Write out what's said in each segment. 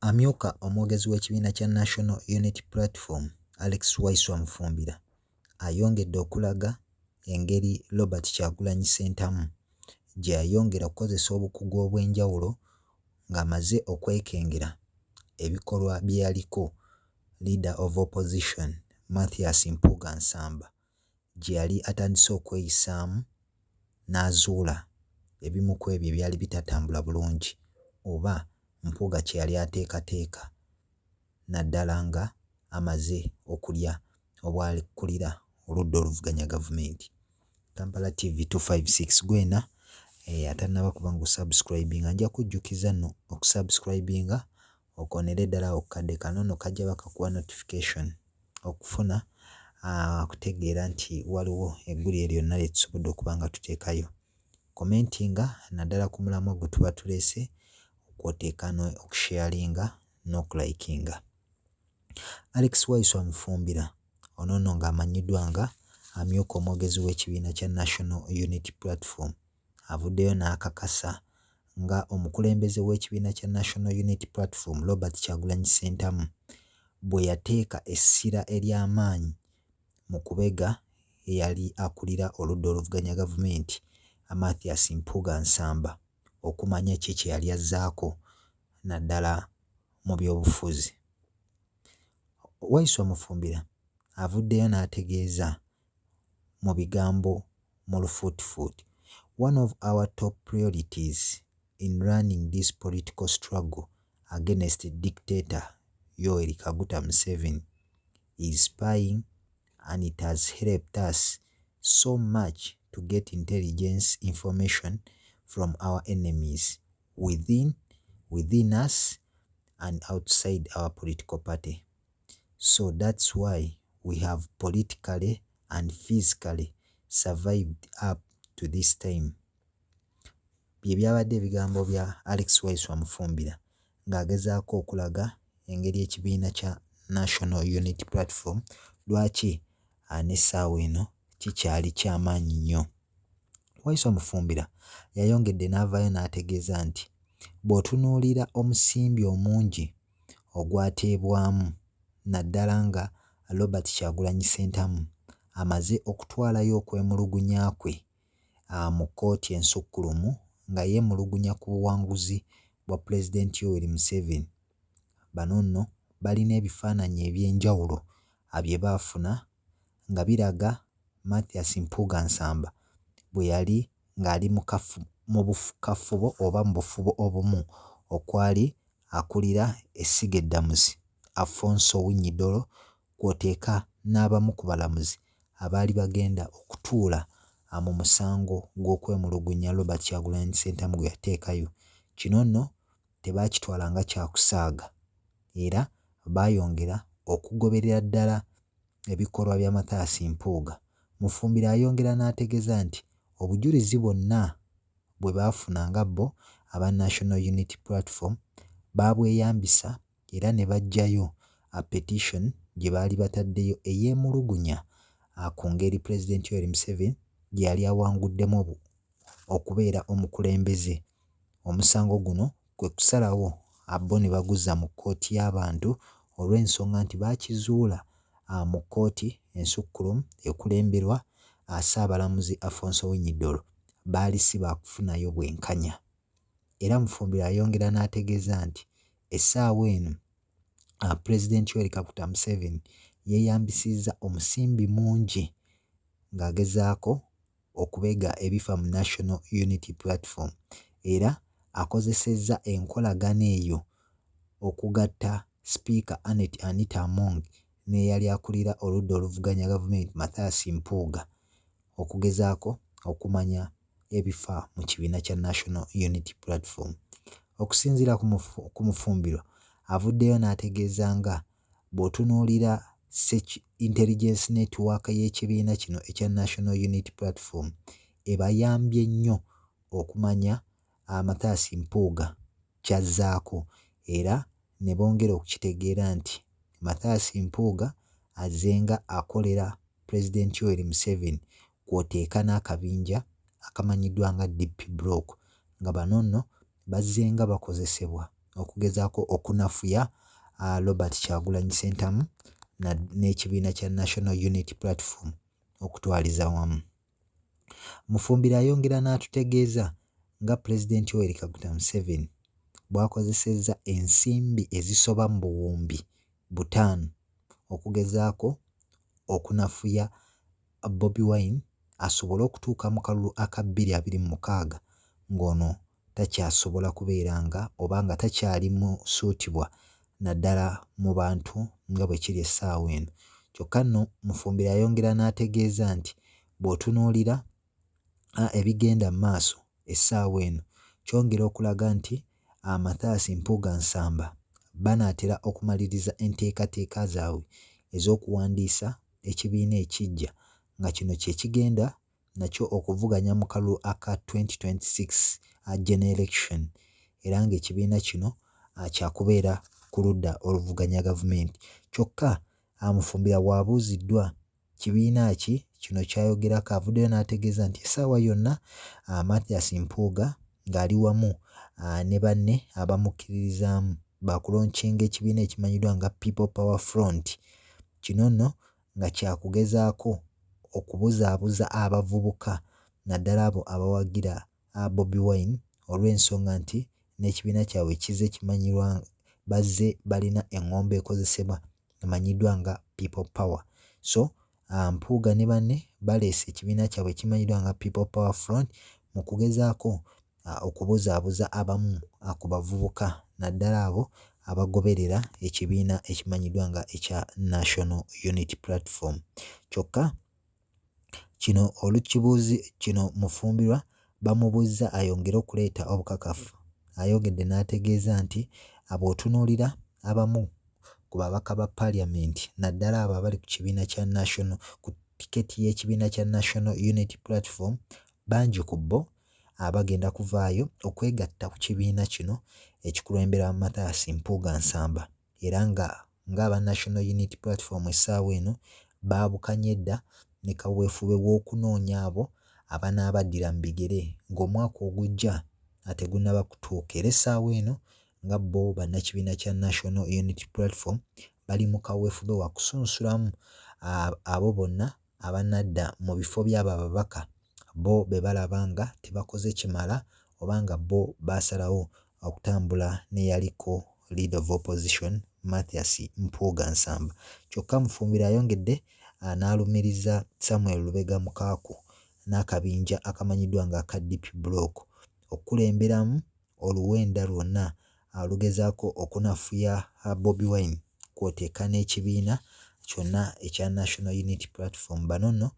Amyuka omwogezi w'ekibiina kya National Unity Platform, Alex Waiswa Mufumbira ayongedde okulaga engeri Robert Kyagulanyi Ssentamu gye yayongera okukozesa obukugu obw'enjawulo ng'amaze okwekengera ebikolwa by'eyaliko Leader of Opposition Mathias Mpuuga Nsamba gye yali atandise okweyisaamu n'azuula ebimu ku ebyo ebyali bitatambula bulungi oba Mpuuga kye yali ateekateeka naddala nga amaze okulya obwakulira oludda oluvuganya gavumenti. Kampala TV 256 gwena atannaba kuba nga osubscribinga, nja kujjukiza nno okusubscribinga, okoonere ddala awo kukadde kano nno kajja bakakuwa notification okufuna okutegeera nti waliwo eggulire lyonna lye tusobodde okuba nga tuteekayo. Commentinga naddala ku mulamwa gwe tuba tuleese, kw'oteeka okusharinga n'okulikinga. Alex Waiswa Mufumbira ono nno ng'amanyiddwa nga amyuka omwogezi w'ekibiina kya National Unity Platform avuddeyo n'akakasa nga omukulembeze w'ekibiina kya National Unity Platform Robert Kyagulanyi Ssentamu bwe yateeka essira ery'amaanyi mu kubega eyali akulira oludda oluvuganya gavumenti Mathias Mpuuga Nsamba okumanya ki kye yali azzaako naddala mu byobufuzi. Waiswa Mufumbira avuddeyo n'ategeeza mu bigambo mu lufuutifuuti, "One of our top priorities in running this political struggle against dictator Yoweri Kaguta Museveni is spying, and it has helped us so much to get intelligence information from our enemies within us and outside our political party. So that's why we have politically and physically survived up to this time." Bye byabadde ebigambo bya Alex Waiswa Mufumbira ng'agezaako okulaga engeri ekibiina kya National Unity Platform lwaki n'essaawa eno kikyali kyamaanyi nnyo. Waiswa Mufumbira yayongedde n'avaayo n'ategeeza nti bw'otunuulira omusimbi omungi ogwateebwamu naddala nga Robert Kyagulanyi Ssentamu amaze okutwalayo okwemulugunya kwe mu kkooti ensukkulumu nga yeemulugunya ku buwanguzi bwa Pulezidenti Yoweri Museveni. Bano nno balina ebifaananyi eby'enjawulo bye baafuna nga biraga Mathias Mpuuga Nsamba bwe yali ng'ali mu kafubo oba mu bufubo obumu okwali akulira essiga eddamuzi Alfonse Owiny-Dollo, kw'oteeka n'abamu ku balamuzi abaali bagenda okutuula mu musango gw'okwemulugunya Robert Kyagulanyi Ssentamu gwe yateekayo. Kino nno tebaakitwala nga kyakusaaga era baayongera okugoberera ddala ebikolwa bya Mathias Mpuuga. Mufumbiro ayongera n'ategeeza nti obujulizi bwonna bwe baafuna nga bo aba National Unity Platform baabweyambisa era ne baggyayo petition gye baali bataddeyo eyeemulugunya ku ngeri Pulezidenti Yoweri Museveni gye yali awanguddemu okubeera omukulembeze. Omusango guno kwe kusalawo bo ne baguzza mu kkooti y'abantu olw'ensonga nti baakizuula mu kkooti ensukkulumu ekulemberwa Ssaabalamuzi Alfonse Owiny-Dollo baali si baakufunayo bwenkanya. Era Mufumbiro ayongera n'ategeeza nti essaawa eno Pulezidenti Yoweri Kaguta Museveni yeeyambisizza omusimbi mungi ng'agezaako okubega ebifa mu National Unity Platform era akozesezza enkolagana eyo okugatta Sipiika Annet Anita Among n'eyali akulira oludda oluvuganya gavumenti Mathias Mpuuga okugezaako okumanya ebifa mu kibiina kya National Unity Platform. Okusinziira ku Mufumbiro avuddeyo n'ategeeza nga bw'otunuulira intelligence network y'ekibiina kino ekya National Unity Platform ebayambye nnyo okumanya Mathias Mpuuga ky'azzaako era ne bongera okukitegeera nti Mathias Mpuuga azzenga akolera Pulezidenti Yoweri Museveni, kw'oteeka n'akabinja akamanyiddwa nga DP Bloc, nga bano nno bazzenga bakozesebwa okugezaako okunafuya Robert Kyagulanyi Ssentamu n'ekibiina kya National Unity Platform okutwaliza awamu. Mufumbiro ayongera n'atutegeeza nga Pulezidenti Yoweri Kaguta Museveni bw'akozesezza ensimbi ezisoba mu buwumbi 5 okugezaako okunafuya Bobi Wine asobole okutuuka mu kalulu aka 2026 ng'ono takyasobola kubeera nga oba nga takyali musuutibwa naddala mu bantu nga bwe kiri essaawa eno. Kyokka nno Mufumbiro ayongera n'ategeeza nti bw'otunuulira ebigenda mu maaso essaawa eno kyongera okulaga nti Mathias Mpuuga Nsamba banaatera okumaliriza enteekateeka zaabwe ez'okuwandiisa ekibiina ekiggya nga kino kye kigenda nakyo okuvuganya mu kalulu aka 2026 General Election era ng'ekibiina kino kyakubeera ku ludda oluvuganya gavumenti. Kyokka Mufumbiro bw'abuuziddwa kibiina ki kino ky'ayogerako avuddeyo n'ategeeza nti essaawa yonna Mathias Mpuuga ng'ali wamu ne banne abamukkiririzaamu baakulonkinga ekibiina ekimanyiddwa nga People Power Front. Kino nno nga kyakugezaako okubuzaabuza abavubuka naddala abo abawagira Bobi Wine olw'ensonga nti n'ekibiina kyabwe kizze kimanyirwa bazze balina eŋŋombo ekozesebwa emanyiddwa nga People Power. So Mpuuga ne banne baleese ekibiina kyabwe ekimanyiddwa nga People Power Front mu kugezaako okubuzaabuza abamu ku bavubuka naddala abo abagoberera ekibiina ekimanyiddwa nga ekya National Unity Platform. Kyokka kino olukibuuzi kino Mufumbirwa bamubuuzizza ayongere okuleeta obukakafu ayongedde n'ategeeza nti bw'otunuulira abamu ku babaka ba Paaliyamenti naddala abo abali ku kibiina kya National ku tiketi y'ekibiina kya National Unity Platform bangi ku bo bagenda kuvaayo okwegatta ku kibiina kino ekikulemberwa Mathias Mpuuga Nsamba era nga ng'aba National Unity Platform essaawa eno baabukanye dda ne kaweefube w'okunoonya abo abanaabaddira mu bigere ng'omwaka ogujja tegunnaba kutuuka era essaawa eno nga bo bannakibiina kya National Unity Platform bali mu kaweefube wa kusunsulamu abo bonna abanadda mu bifo by'abo ababaka bo be balaba nga tebakoze kimala oba nga bo baasalawo okutambula n'eyaliko Leader of Opposition Mathias Mpuuga Nsamba. Kyokka Mufumbiro ayongedde n'alumiriza Samuel Lubega Mukaaku n'akabinja akamanyiddwa nga aka DP Block okukulemberamu oluwenda lwonna olugezaako okunafuya Bobi Wine kw'oteeka n'ekibiina kyonna ekya National Unity Platform. Bano nno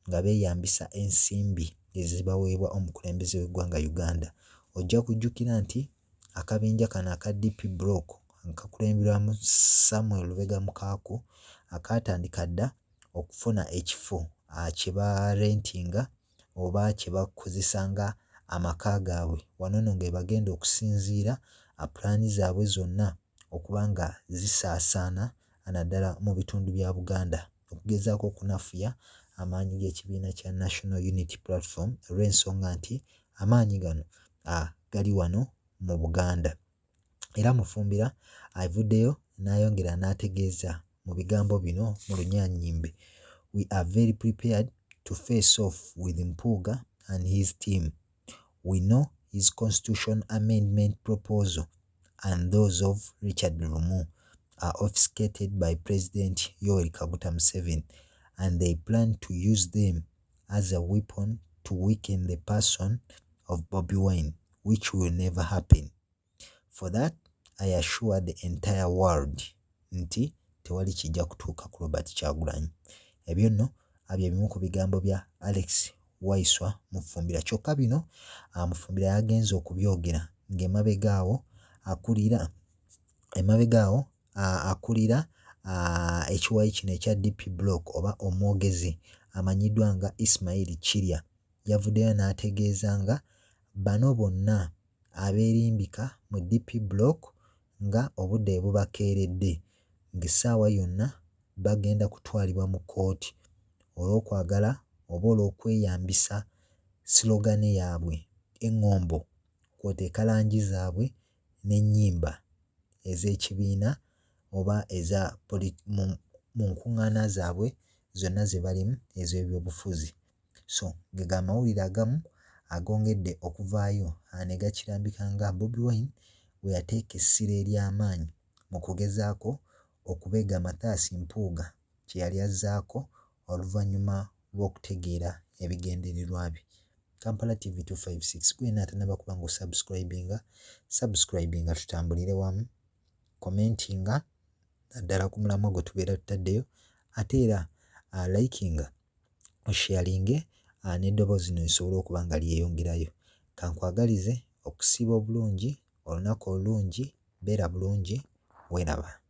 nga beeyambisa ensimbi ezibaweebwa omukulembeze w'eggwanga Uganda. Ojja kujjukira nti akabinja kano aka DP Block nga kakulemberwamu Samuel Lubega Mukaaku akaatandika dda okufuna ekifo kye barentinga oba kye bakozesa nga amaka gaabwe wano nno nga we bagenda okusinziira pulaani zaabwe zonna okuba nga zisaasaana naddala mu bitundu bya Buganda okugezaako okunafuya amaanyi g'ekibiina kya National Unity Platform olw'ensonga nti amaanyi gano gali wano mu Buganda. Era Mufumbiro avuddeyo n'ayongera n'ategeeza mu bigambo bino mu Lunyaanyimbe, "We are very prepared to face off with Mpuuga and his team. We know his constitutional amendment proposal and those of Richard Lumu are obfuscated by President Yoweri Kaguta Museveni and they plan to use them as a weapon to weaken the person of Bobi Wine, which will never happen. For that, I assure the entire world nti tewali kijja kutuuka ku Robert Kyagulanyi." Ebyo nno bye bimu ku bigambo bya Alex Waiswa Mufumbiro. Kyokka bino Mufumbiro yagenze okubyogera ng'emabega awo akulira emabega awo akulira ekiwayi kino ekya DP Block oba omwogezi amanyiddwa nga Ismail Kirya yavuddeyo n'ategeeza nga bano bonna abeerimbika mu DP Block nga obudde bwe bubakeeredde ng'essaawa yonna bagenda kutwalibwa mu kkooti olw'okwagala oba olw'okweyambisa slogan yaabwe eŋŋombo kw'oteeka langi zaabwe n'ennyimba ez'ekibiina oba eza mu nkuŋŋaana zaabwe zonna ze balimu ez'ebyobufuzi. So ge amawulire agamu agongedde okuvaayo ne gakirambika nga Bobi Wine bwe yateeka essira ery'amaanyi mu kugezaako okubega Mathias Mpuuga kye yali azzaako oluvannyuma lw'okutegeera ebigendererwa bye. Kampala TV 256 gwe yenna atannaba kuba nga osubscribinga, subscribinga tutambulire wamu, commentinga naddala ku mulamwa gwe tubeera tutaddeyo ate era likinga osharinge n'eddoboozi lino lisobole okuba nga lyeyongerayo. Kankwagalize okusiiba obulungi, olunaku olulungi, beera bulungi, weeraba.